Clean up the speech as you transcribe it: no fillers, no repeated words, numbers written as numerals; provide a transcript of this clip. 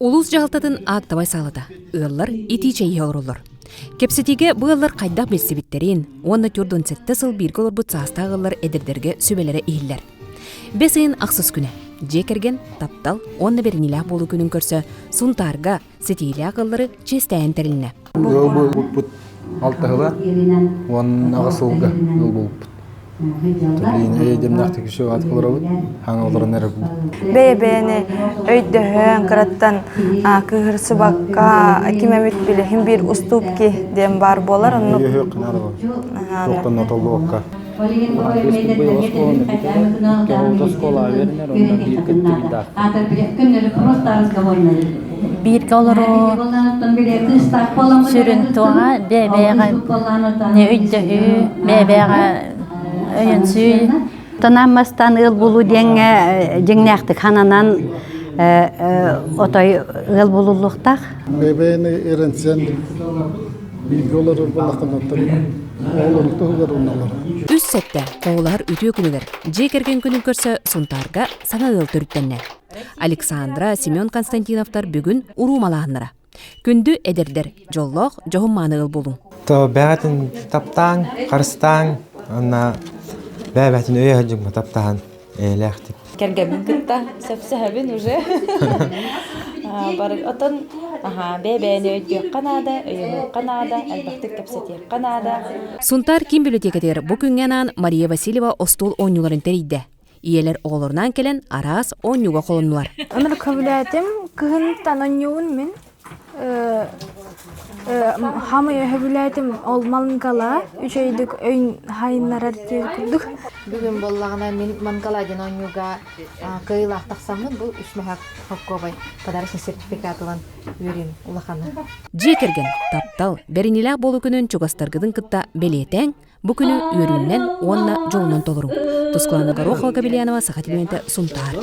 Улуус дьаһалтатын аактабай саалата. Ыаллар итии чэй иһэ олороллор. Кэпсэтиигэ бу ыаллар хайдах билсибиттэрин уонна 47 сыл бииргэ олорбут саастаах ыаллар эдэрдэргэ сүбэлэрэ иһиллэр. Бэс ыйын ахсыс күнэ. Дьиэ кэргэн, таптал уонна бэриниилээх буолуу күнүн көрсө Сунтаарга ситиилээх ыаллары чиэстээһин тэрилиннэ. Ыал буолбуппут алтаһыла уонна сылга ыал буолбуппут. Эйдемнээхтик үсү аат олоробут, хаҥа олорон эрэ Бэйэ-бэйэни өйдөһөн, кыраттан кыыһырсыбакка, ким эмит билиһин биир уступки диэн баар буолар. Оннук. Туохтан отоллуокка. Бииргэ олоруу сүрүн туоҕа бэйэ-бэйэҕэ өйдөһүү, бэйэ-бэйэҕэ өйөнсүү. Тонан мастан ыал булуу диэҥҥэ дьиҥнээхтик хананан отой ыал булуллуохтаах. Бэйэ-бэйэни эрэнсэн бииргэ олорор буоллаххына оҕолорун туһугар уналлар. Үс сэттэ оҕолоһор үтүө күнүгэр дьиэ кэргэн күнүн көрсө Сунтаарга саҥа ыал төрүттэннэ. Александра, Семен Константиновтар бүгүн уруу малааһыннара. Күндү эдэрдэр, дьоллоох, дьоһун-мааны ыал буолуҥ. То бэҕэтин таптааҥ, харыстааҥ, уонна бэйэ-бэйэтин өйө сылдьыҥ таптаһан эйэлээхтик. Кэргэммин кытта сөпсөһөбүн уже. Бары отон аха бэйэ-бэйэни өйдүөххэ наада, өйөһүөххэ наада, элбэхтик кэпсэтиэххэ наада. Сунтаар киин библиотекатыгар бу күҥҥэ анаан Мария Васильева остуол оонньууларын тэрийдэ. Ийэлэр оҕолорунаан кэлэн араас оонньууга холоннулар. Ыныр көбүлээтим кыһынтан оонньуубун мин Хамый өһөбүлээтим ол мангала үчүгэйдик өйүн хайыннарар диир курдук. Бүгүн буоллаҕына мин мангала диэн оонньууга кыайыылаах тахсаммын бу үс мөһөөк холкуобай подарочный сертификат ылан үөрүүм улахана. Дьиэ кэргэн, таптал, бэриниилээх буолуу күнүн чугастаргытын кытта бэлиэтээҥ, Бу күнү үөрүүнэн уонна дьолунан толоруҥ. Тускулана Горохова Кабельянова, Саха телевидениетэ, Сунтаар.